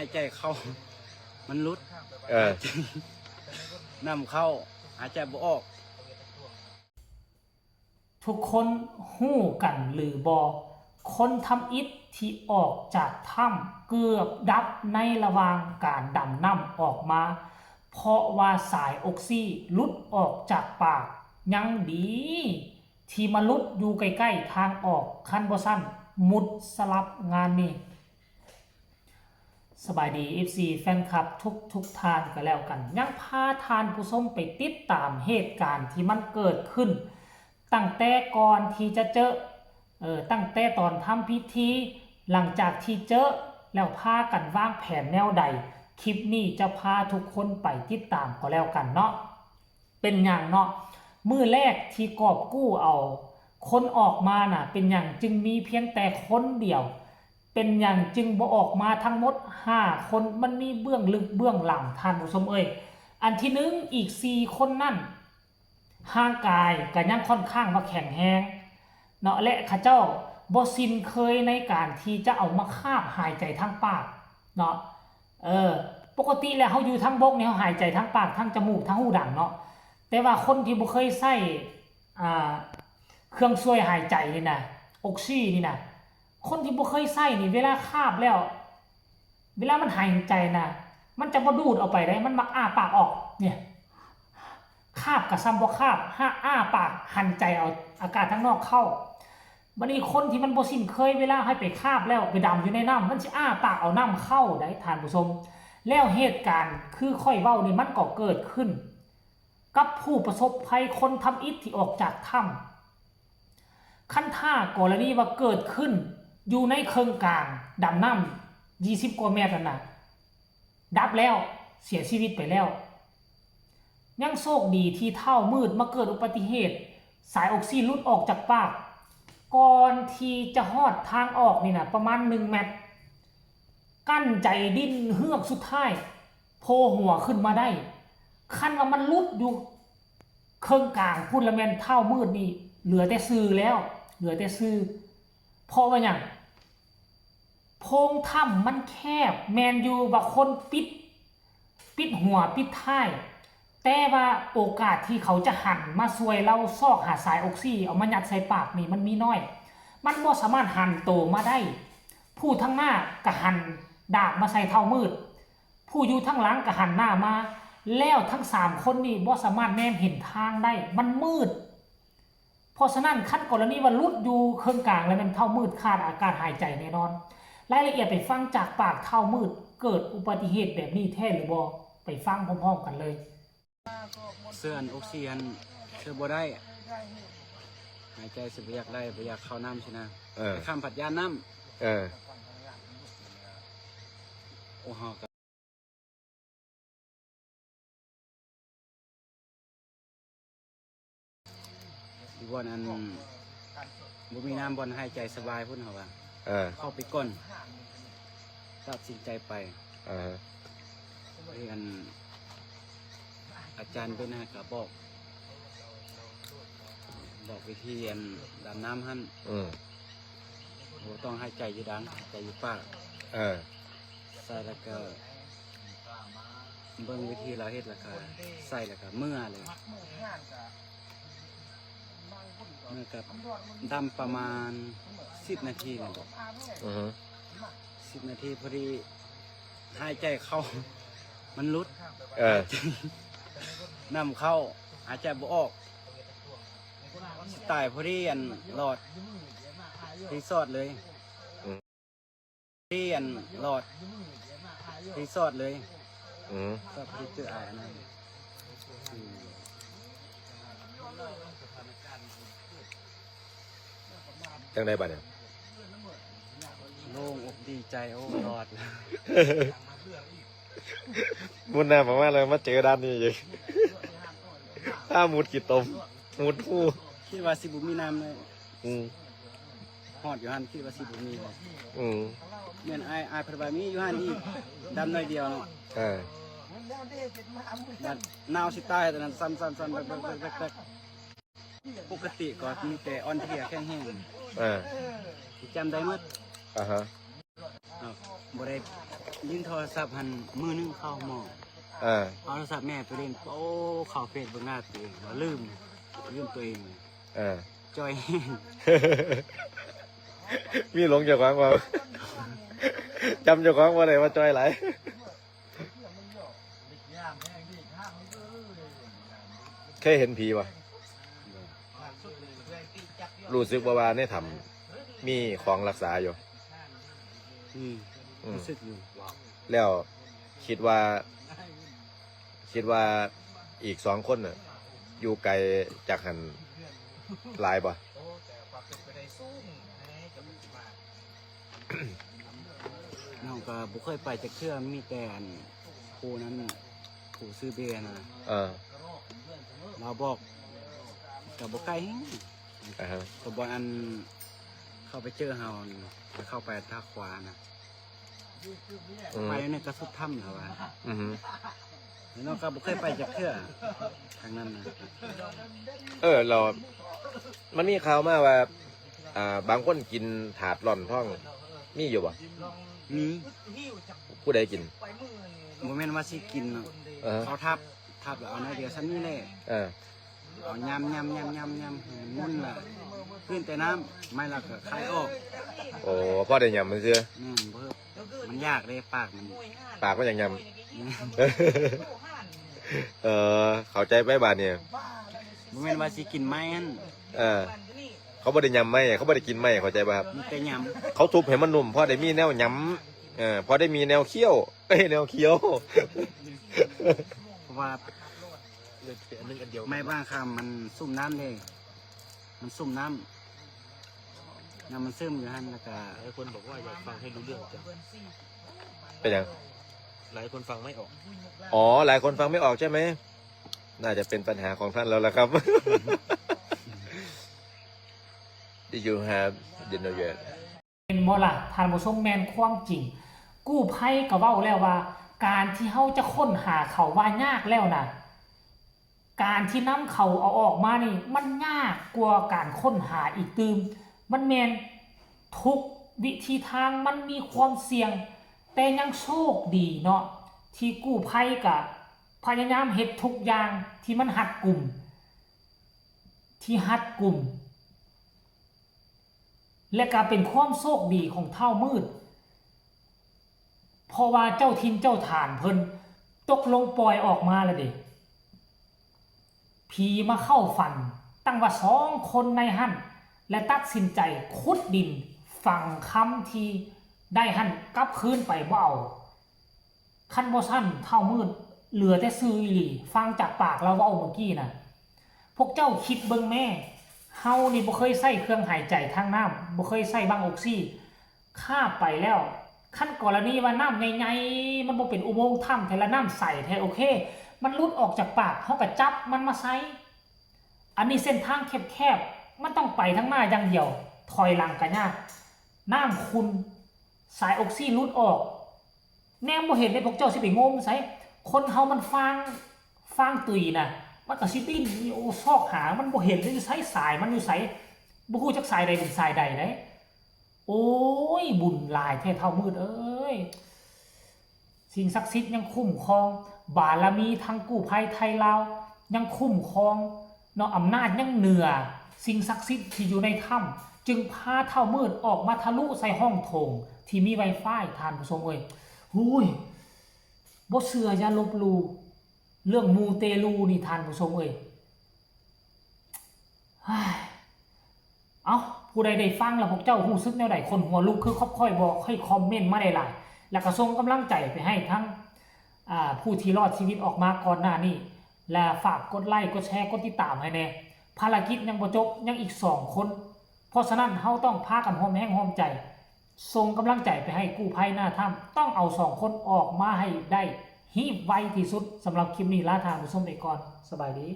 າຍໃຈເຂົ້າ ມັນຫຼຸດ ເອີ ນ້ຳເຂົ້າ ຫາຍໃຈບໍ່ອອກ. ທຸກຄົນຮູ້ກັນຫຼືບໍ່? ຄົນທຳອິດທີ່ອອກຈາກຖ້ຳເກືອບດັບໃນລະຫວ່າງການດຳນ້ຳອອກມາ ເພາະວ່າສາຍອົກຊີຫຼຸດອອກຈາກປາກ. ຍັງດີທີ່ມາຫຼຸດຢູ່ໃກ້ໆທາງອອກ, ຄັນບໍ່ຊັ້ນໝຸດສຳລັບງານນີ້. ສະບາຍດີ ເອັຟຊີ ແຟນຄລັບທຸກໆທ່ານກໍແລ້ວກັນ. ຍັງພາທ່ານຜູ້ຊົມໄປຕິດຕາມເຫດການທີ່ມັນເກີດຂຶ້ນ ຕັ້ງແຕ່ກ່ອນທີ່ຈະເຈີ ເອີ ຕັ້ງແຕ່ຕອນທຳພິທີ, ຫຼັງຈາກທີ່ເຈີແລ້ວພາກັນວາງແຜນແນວໃດ, ຄລິບນີ້ຈະພາທຸກຄົນໄປຕິດຕາມກໍແລ້ວກັນເນາະ. ເປັນຫຍັງເນາະ ມື້ແລກທີ່ກອບກູ້ເອົາຄົນອອກມານະ ເປັນຫຍັງຈຶ່ງມີພຽງແຕ່ຄົນດຽວ? ເປັນຫຍັງຈຶ່ງບໍ່ອອກມາທັງໝົດຫ້າຄົນ? ມັນມີເບື້ອງລຶກເບື້ອງຫຼັງ ທ່ານຜູ້ຊົມເອີຍ. ອັນທີໜຶ່ງ ອີກສີ່ຄົນນັ້ນ ຮ່າງກາຍກໍຍັງຂ້ອນຂ້າງວ່າແຂງແຮງເນາະ ແລະ ເຂົາເຈົ້າບໍ່ຊິນເຄີຍໃນການທີ່ຈະເອົາມາຄາບຫາຍໃຈທາງປາກເນາະ. ເອີ ປົກກະຕິແລ້ວເຮົາຢູ່ທາງບົກນີ້ ເຮົາຫາຍໃຈທາງປາກ ທາງຈະມູກ ທາງຮູດັງເນາະ. ແຕ່ວ່າຄົນທີ່ບໍ່ເຄີຍໃຊ້ ອ່າ ເຄື່ອງຊ່ວຍຫາຍໃຈນີ້ນະ ອົກຊີນີ້ນະ ຄົນທີ່ບໍ່ເຄີຍໃຊ້ນີ້ ເວລາຄາບແລ້ວ ເວລາມັນຫາຍໃຈນະ ມັນຈະບໍ່ດູດເອົາໄປເດ້ ມັນມັກອ້າປາກອອກ ນີ້ ຄາບກະຊ່ຳບໍ່ຄາບ ຫາອ້າປາກຫັນໃຈເອົາອາກາດທາງນອກເຂົ້າ. ບັດນີ້ຄົນທີ່ມັນບໍ່ຊິນເຄີຍ ເວລາໃຫ້ໄປຄາບແລ້ວໄປດຳຢູ່ໃນນ້ຳ ມັນຊິອ້າປາກເອົານ້ຳເຂົ້າໄດ໋ ທ່ານຜູ້ຊົມ. ແລ້ວເຫດການຄືຂ້ອຍເວົ້ານີ້ ມັນກໍເກີດຂຶ້ນກັບຜູ້ປະສົບໄພຄົນທຳອິດທີ່ອອກຈາກຖ້ຳ. ຄັນຖ້າກໍລະນີວ່າເກີດຂຶ້ນຢູ່ໃນເຄິ່ງກາງດຳນ້ຳ ຊາວກວ່າແມັດຫັ້ນນະ ດັບແລ້ວ ເສຍຊີວິດໄປແລ້ວ. ຍັງໂຊກດີທີ່ທ້າວມືດມາເກີດອຸບັດຕິເຫດ ສາຍອົກຊີຫຼຸດອອກຈາກປາກ ກ່ອນທີ່ຈະຮອດທາງອອກນີ້ນະ ປະມານໜຶ່ງແມັດ ກັ້ນໃຈດີ້ນເຮືອກສຸດທ້າຍ ໂພຫົວຂຶ້ນມາໄດ້. ຄັນວ່າມັນຫຼຸດຢູ່ເຄິ່ງກາງພຸ້ນລະແມ່ນທ້າວມືດນີ້ເຫຼືອແຕ່ຊື່ແລ້ວ ເຫຼືອແຕ່ຊື່. ເພາະວ່າຫຍັງ? ໂພງຖ້ຳມັນແຄບ ແມ່ນຢູ່ວ່າຄົນປິດ ປິດຫົວປິດທ້າຍ ແຕ່ວ່າໂອກາດທີ່ເຂົາຈະຫັນມາຊ່ວຍລາວຊອກຫາສາຍອົກຊີເອົາມາຍັດໃສ່ປາກນີ້ມັນມີໜ້ອຍ ມັນບໍ່ສາມາດຫັນໂຕມາໄດ້. ຜູ້ທາງໜ້າກະຫັນດາບມາໃສ່ທ້າວມືດ ຜູ້ຢູ່ທາງຫຼັງກະຫັນໜ້າມາ ແລ້ວທັງສາມຄົນນີ້ບໍ່ສາມາດແນມເຫັນທາງໄດ້ ມັນມືດ. ເພາະສະນັ້ນ ຄັນກໍລະນີວ່າຫຼຸດຢູ່ເຄິ່ງກາງແລ້ວແມ່ນທ້າວມືດຂາດອາກາດຫາຍໃຈແນ່ນອນ. ລາຍລະອຽດໄປຟັງຈາກປາກທ້າວມືດ ເກີດອຸບັດຕິເຫດແບບນີ້ແທ້ຫຼືບໍ່? ໄປຟັງພ້ອມໆກັນເລີຍ. ເຊື່ອອັນອົກຊີຫັ້ນເຊື່ອບໍ່ໄດ້ ຫາຍໃຈຊິບໍ່ຢາກໄດ້ ບໍ່ຢາກເຂົ້ານ້ຳຊີ້ນະ. ເອີ ໄປຄ້ຳພັດຢ້ານນ້ຳ. ເອີ ໂອ້ ເຮົາກະ ຢູ່ບ່ອນອັນ ບໍ່ມີນ້ຳ ບ່ອນຫາຍໃຈສະບາຍພຸ້ນ ເຮົາວ່າ. ເອີ ເຂົ້າໄປກ່ອນ ຕັດສິນໃຈໄປ. ເອີ ເອີ ອັນ ອາຈານເພິ່ນຫາກະບອກ ບອກວິທີອັນດຳນ້ຳຫັ້ນ. ອືມ ບໍ່ຕ້ອງຫາຍໃຈຢູ່ດັງ ຫາຍໃຈຢູ່ປາກ. ເອີ ໃສ່ແລ້ວກະເບິ່ງວິທີລາວເຮັດ ແລ້ວກະໃສ່ ແລ້ວກະເມືອເລີຍ. ເມືອກະດຳປະມານສິບນາທີນີ້ແຫຼະ. ອືຮຶ ສິບນາທີພໍດີ ຫາຍໃຈເຂົ້າ ມັນຫຼຸດ. ເອີ ນ້ຳເຂົ້າ ຫາຍໃຈບໍ່ອອກ ຊິຕາຍພໍດີ ອັນຫຼອດຣີສອດເລີຍ. ອືມ ທີ່ອັນຫຼອດຣີສອດເລີຍ. ອືມ ກໍໄປເຈີອ້າຍອັນນັ້ນ. ຈັ່ງໃດບາດນີ້? ໂລ່ງອົກດີໃຈ ໂອ້ ລອດ. ບຸນນາ ປະມານແລ້ວມາເຈີດ່ານນີ້ອີກ ຖ້າມຸດຂີ້ຕົມ ມຸດຮູ. ຄິດວ່າຊິບໍ່ມີນ້ຳເລີຍ. ອືມ ຮອດຢູ່ຫັ້ນ ຄິດວ່າຊິບໍ່ມີເລີຍ. ອືມ ແມ່ນ ອ້າຍ ອ້າຍເພິ່ນວ່າມີຢູ່ຫັ້ນອີກ ດຳໜ້ອຍດຽວເນາະ. ເອີ ບັດໜາວຊິຕາຍຕອນນັ້ນ ສັ່ນໆໆ ແບກໆໆໆ. ປົກກະຕິກໍມີແຕ່ອ່ອນເພຍແຂງແຮງ. ເອີ ຈຳໄດ້ໝົດ. ອາຮະ ເອົາ ບໍ່ໄດ້ ຫຼິ້ນໂທລະສັບຫັ້ນ ມື້ໜຶ່ງເຂົ້າໂຮງໝໍ ເອີ ເອົາໂທລະສັບແມ່ໄປຫຼິ້ນ ໂອ້ ເຂົ້າເຟສເບິ່ງໜ້າຕົວເອງ ວ່າລືມ ລືມຕົວເອງ ເອີ ຈ່ອຍແຮງ ມີຫຼົງເຈົ້າຂອງວ່າ ຈຳເຈົ້າຂອງບໍ່ໄດ້ວ່າຈ່ອຍຫຼາຍ. ເຄີຍເຫັນຜີບໍ່? ຮູ້ສຶກບໍ່ວ່າໃນຖ້ຳມີຂອງຮັກສາຢູ່? ອືມ ອືມ ຮູ້ສຶກຢູ່. ແລ້ວຄິດວ່າ ຄິດວ່າອີກສອງຄົນນະ ຢູ່ໄກຈາກຫັ້ນຫຼາຍບໍ່? ນ້ອງກໍບໍ່ເຄີຍໄປຈັກເທື່ອ ມີແຕ່ອັນ ຜູ້ນັ້ນ ຜູ້ຊື່ເບນະ ເອີ ລາວບອກ ກໍບໍ່ໄກແຮງ ອ່າຮະ ກໍບ່ອນອັນ ເຂົາໄປເຈີເຮົາ ແລ້ວເຂົ້າໄປທາງຂວານະ ອືມ ໄປນີ້ກໍສຸດຖ້ຳແລ້ວວ່າ ອືຮຶ ນ້ອງກໍບໍ່ເຄີຍໄປຈັກເທື່ອທາງນັ້ນນະ. ເອີ ແລ້ວມັນມີຂ່າວມາວ່າ ອ່າ ບາງຄົນກິນຖາດລ່ອນທອງ ມີຢູ່ບໍ່? ມີ. ຜູ້ໃດກິນ? ບໍ່ແມ່ນວ່າຊິກິນເນາະ ເອີ ເຂົາທັບ ທັບແລ້ວເອົາໜ້ອຍດຽວສ່ຳນີ້ແຫຼະ ເອີ ເອົາຍຳໆໆໆໃຫ້ມັນໝຸ່ນລະ ຄືນແຕ່ນ້ຳ ໄມ້ລະກໍຄາຍອອກ. ໂອ້ ພໍໄດ້ຍຳຊື່ໆ ແມ່ນ ເພິ່ນ ມັນຢາກເດ້ ປາກມັນ ປາກມັນຢາກຍຳ ແມ່ນ ເອີ ເຂົ້າໃຈໄປບາດນີ້. ບໍ່ແມ່ນວ່າຊິກິນໄມ້ຫັ້ນ ເອີ ເຂົາບໍ່ໄດ້ຍຳໄມ້ ເຂົາບໍ່ໄດ້ກິນໄມ້ ເຂົ້າໃຈບໍ່? ມີແຕ່ຍຳ ເຂົາທຸບໃຫ້ມັນນຸ້ມ ພໍໄດ້ມີແນວຍຳ ເອີ ພໍໄດ້ມີແນວຄ້ຽວ ເອີ ແນວຄ້ຽວ ເພາະວ່າ ໄມ້ບາງຄຳມັນຊຸ່ມນ້ຳເດ້ ມັນຊຸ່ມນ້ຳ ນ້ຳມັນຊຶມຢູ່ຫັ້ນ ແລ້ວກະ ຫຼາຍຄົນບອກວ່າຢາກຟັງໃຫ້ຮູ້ເລື່ອງຈັງ ເປັນຫຍັງ? ຫຼາຍຄົນຟັງໄມ່ອອກ. ອໍ ຫຼາຍຄົນຟັງໄມ່ອອກໃຊ່ໄໝ? ໜ້າຈະເປັນປັນຫາຂອງທ່ານແລ້ວລະຄັບ. Did you have dinner yet? ເຫັນບໍ່ລະທ່ານຜູ້ຊົມ ແມ່ນຄວາມຈິງ. ກູ້ໄພກໍເວົ້າແລ້ວວ່າ ການທີ່ເຮົາຈະຄົ້ນຫາເຂົາວ່າຍາກແລ້ວນະ ການທີ່ນຳເຂົາເອົາອອກມານີ້ ມັນຍາກກວ່າການຄົ້ນຫາອີກຕື່ມ. ມັນແມ່ນທຸກວິທີທາງມັນມີຄວາມສ່ຽງ, ແຕ່ຍັງໂຊກດີເນາະ ທີ່ກູ້ໄພກະພະຍາຍາມເຮັດທຸກຢ່າງທີ່ມັນຮັດກຸມ, ທີ່ຮັດກຸມ. ແລະກະເປັນຄວາມໂຊກດີຂອງທ້າວມືດ ເພາະວ່າເຈົ້າຖິ່ນເຈົ້າຖານເພິ່ນຕົກລົງປ່ອຍອອກມາແລ້ວເດ. ຜີມາເຂົ້າຝັນຕັ້ງວ່າສອງຄົນໃນຫັ້ນ ແລະຕັດສິນໃຈຂຸດດິນຝັງຄຳທີ່ໄດ້ຫັ້ນກັບຄືນໄປບໍ່ເອົາ. ຄັນບໍ່ຊັ້ນທ້າວມືດເຫຼືອແຕ່ຊື່ອີ່ຫຼີ, ຟັງຈາກປາກລາວເວົ້າມື້ກີ້ນະ. ພວກເຈົ້າຄິດເບິ່ງແມ້, ເຮົານີ້ບໍ່ເຄີຍໃຊ້ເຄື່ອງຫາຍໃຈທາງນ້ຳ, ບໍ່ເຄີຍໃຊ້ບັ້ງອົກຊີ, ຄາບໄປແລ້ວ. ຄັນກໍລະນີວ່ານ້ຳໃຫຍ່ໆ, ມັນບໍ່ເປັນອຸໂມງຖ້ຳແທ້ ລະນ້ຳໃສແທ້, ໂອເຄ, ມັນຫຼຸດອອກຈາກປາກ, ເຮົາກໍຈັບມັນມາໃສ່. ອັນນີ້ເສັ້ນທາງແຄບໆ, ມັນຕ້ອງໄປທາງໜ້າຢ່າງດຽວ, ຖອຍຫຼັງກໍຍາກ. ນ້ຳຂຸ່ນ, ສາຍອົກຊີຫຼຸດອອກ. ແນມບໍ່ເຫັນເດ້ ພວກເຈົ້າຊິໄປໂງມໃສ? ຄົນເຮົາມັນຟາງ, ຟາງຕຸຍນະ, ມັນກໍຊິດີ້ນ ໂອ້ ຊອກຫາ, ມັນບໍ່ເຫັນເດ້ ຢູ່ໃສ? ສາຍມັນຢູ່ໃສ? ບໍ່ຮູ້ຈັກສາຍໃດເປັນສາຍໃດເດ້. ໂອ້ຍ ບຸນຫຼາຍແທ້ທ້າວມືດເອີຍ. ສິ່ງສັກສິດຍັງຄຸ້ມຄອງ, ບາລະມີທັງກູ້ໄພໄທລາວຍັງຄຸ້ມຄອງ. ເນາະ ອຳນາດຍັງເໜືອສິ່ງສັກສິດທີ່ຢູ່ໃນຖ້ຳ, ຈຶ່ງພາທ້າວມືດອອກມາທະລຸໃສ່ຫ້ອງໂຖງທີ່ມີໄວຟາຍ, ທ່ານຜູ້ຊົມເອີຍ. ໂອ້ຍ ບໍ່ເຊື່ອຢ່າລົບຫຼູ່, ເລື່ອງມູເຕລູນີ້ ທ່ານຜູ້ຊົມເອີຍ. ເອົ້າ, ຜູ້ໃດໄດ້ຟັງແລ້ວພວກເຈົ້າຮູ້ສຶກແນວໃດ, ຂົນຫົວລຸກຄືກັບຂ້ອຍບໍ່? ໃຫ້ຄອມເມັນມາໄດ້ຫຼາຍ, ແລ້ວກໍສົ່ງກຳລັງໃຈໄປໃຫ້ທັງ, ອາ, ຜູ້ທີ່ລອດຊີວິດອອກມາກ່ອນໜ້ານີ້. ແລະຝາກກົດໄລ, ກົດແຊ, ກົດຕິດຕາມໃຫ້ແດ່. ພາລະກິດຍັງບໍ່ຈົບ, ຍັງອີກສອງຄົນ. ເພາະສະນັ້ນ, ເຮົາຕ້ອງພາກັນຮ່ວມແຮງຮ່ວມໃຈ, ສົ່ງກຳລັງໃຈໄປໃຫ້ກູ້ໄພໜ້າຖ້ຳ. ຕ້ອງເອົາສອງຄົນອອກມາໃຫ້ໄດ້, ຮີບໄວທີ່ສຸດ. ສຳລັບຄລິບນີ້, ລາທ່ານຜູ້ຊົມໄປກ່ອນ. ສະບາຍດີ.